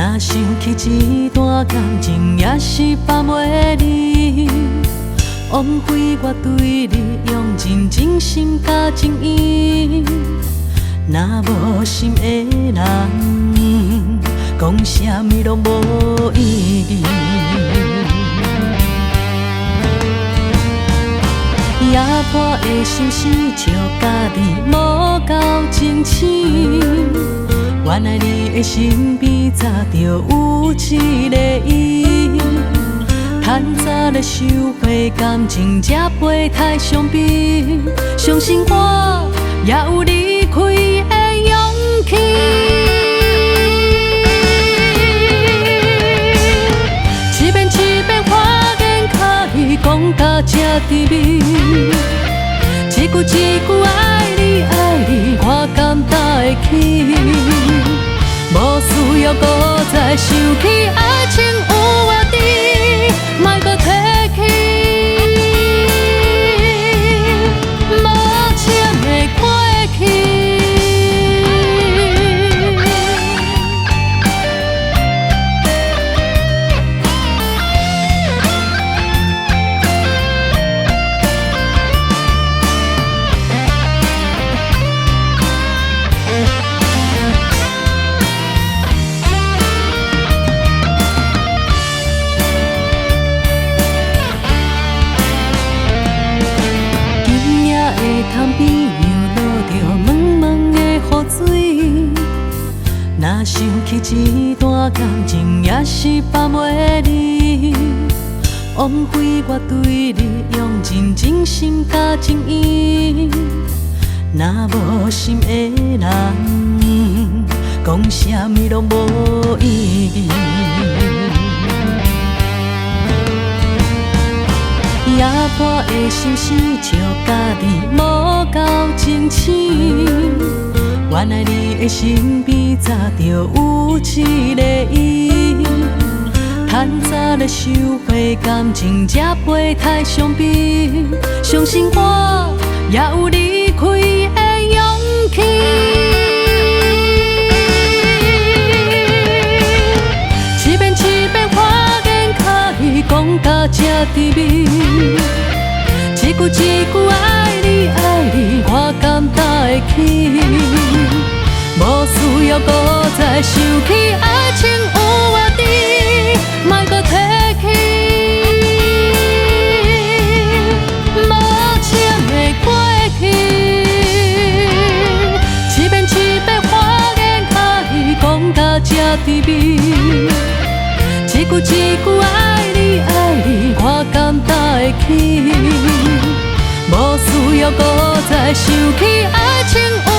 若想起這段感情，也是放袂離。枉費我對你用盡真心佮情意，若無心的人，講啥物攏無意義。夜半的心事，笑家己無夠清醒。原來你的身邊早就有一个伊，趁早咧收回感情，才袂太傷悲。相信我，也有離開的勇氣。一遍一遍花言巧語講甲這甜蜜，一句一句愛你愛你，我敢擔會起？無需要閣再想起愛情有偌甜，莫閣提起，無情的過去。今夜的窗邊又落著蒙蒙的雨水，若想起這段感情，也是放袂離。枉費我對你用盡真心佮情意，若無心的人，講啥物攏無意義。夜半的心事，笑家己無夠清醒。原來你的身邊早就有一個伊，趁早咧收回感情，才袂太傷悲。相信我，也有離開的勇氣。一遍一遍花言巧語講甲這甜蜜，一句一句愛你愛你，我敢擔會起？無需要閣再想起愛情有偌甜，莫閣提起，無情的過去。一遍一遍花言巧語講甲這甜蜜，一句一句愛你愛你，我敢擔會起？無需要閣再想起愛情有